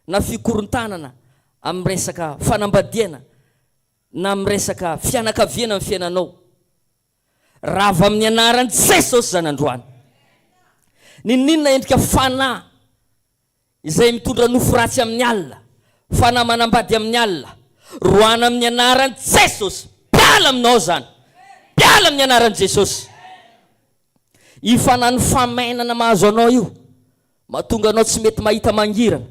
na fikorontanana amin'ny resaka fanambadiana na amin'ny resaka fianakaviana amin'ny fiainanao. Rava amin'ny anaran'i Jesosy izany androany. N'inon'inona endrika fanahy izay mitondra nofo ratsy amin'ny alina, fanahy manambady amin'ny alina, roahana amin'ny anaran'i Jesosy. Mpiala aminao izany. Mpiala amin'ny anaran'i Jesosy. Io fanahin'ny famainana mahazo anao io, Mahatonga anao tsy mety mahita mangirana.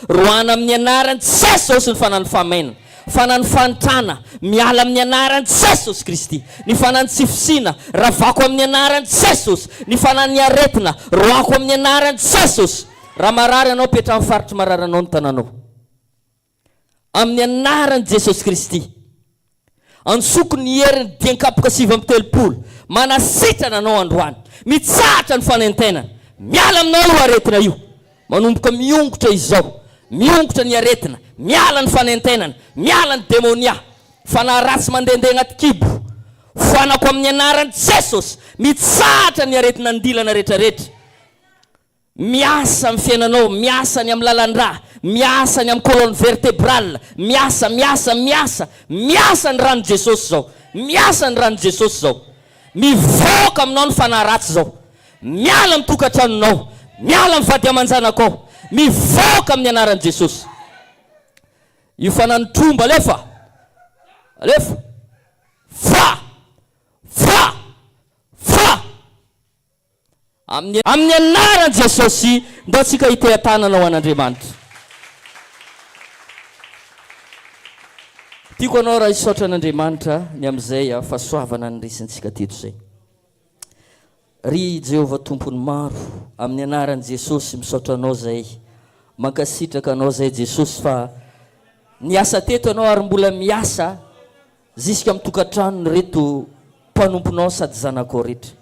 Roahana amin'ny anaran'i Jesosy ny fanahin'ny fahamainana, fanahin'ny fahantrana, miala amin'ny anaran'i Jesosy Kristy. Ny fanahin'ny tsy fisiana, ravako amin'ny anaran'i Jesosy. Ny fanahin'ny aretina, roahako amin'ny anaran'i Jesosy. Raha marary ianao, petraho amin'ny faritry marary anao ny tananao. Amin'ny anaran'i Jesosy Kristy. Antsoko ny herin'ny dian-kapoka 39, manasitrana anao androany. Mitsahatra ny fanaintainana. Miala aminao io aretina io. Manomboka miongotra izao. Miongotra ny aretina. Miala ny fanaintainana. Miala ny demonia. Fanahy ratsy mandehandeha anaty kibo. Foanako amin'ny anaran'i Jesosy. Mitsahatra ny aretina andilana rehetrarehetra. Miasa amin'ny fiainanao, miasa ny amin'ny lalan-drà, miasa ny amin'ny colonne vertébrale, miasa, miasa, miasa, miasa ny ràn'i Jesosy izao, miasa ny ràn'i Jesosy izao. Mivoaka aminao ny fanahy ratsy izao. Miala amin'ny tokantranonao, miala amin'ny vady aman-janakao, mivoaka amin'ny anaran'i Jesosy. Io fanahy ny tromba alefa, alefa, fa, fa, fa. Amin'ny amin'ny anaran'i Jesosy, ndao tsika hiteha-tanana ho an'Andriamanitra. Tiako anao raha hisaotra an'Andriamanitra ny amin'izay fahasoavana niresintsika teto izay. Ry Jehovah Tompon'ny maro, amin'ny anaran'i Jesosy misaotra anao izay, mankasitraka anao izay Jesosy fa niasa teto ianao ary mbola miasa Zisika am tokantranony reto mpanomponao sady zanakao retra.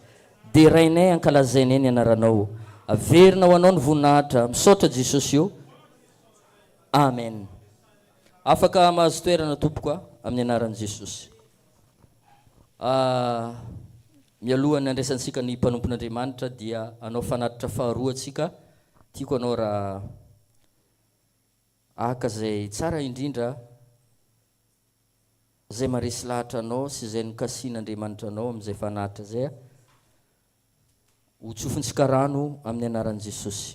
Derainay ankalazainay ny anaranao. Averina ho anao ny voninahitra. Misaotra Jesosy o. Amen. Afaka mahazo toerana tompoko a, amin'ny anaran'i Jesosy. Ah, mialohan'ny handraisantsika ny mpanompon'Andriamanitra dia hanao fanatitra faharoa antsika. Tiako anao raha haka izay tsara indrindra. Izay maresy lahatra anao sy izay nokasihin'Andriamanitra anao amin'izay fanatitra izay, ho tsofintsika rano amin'ny anaran'i Jesosy.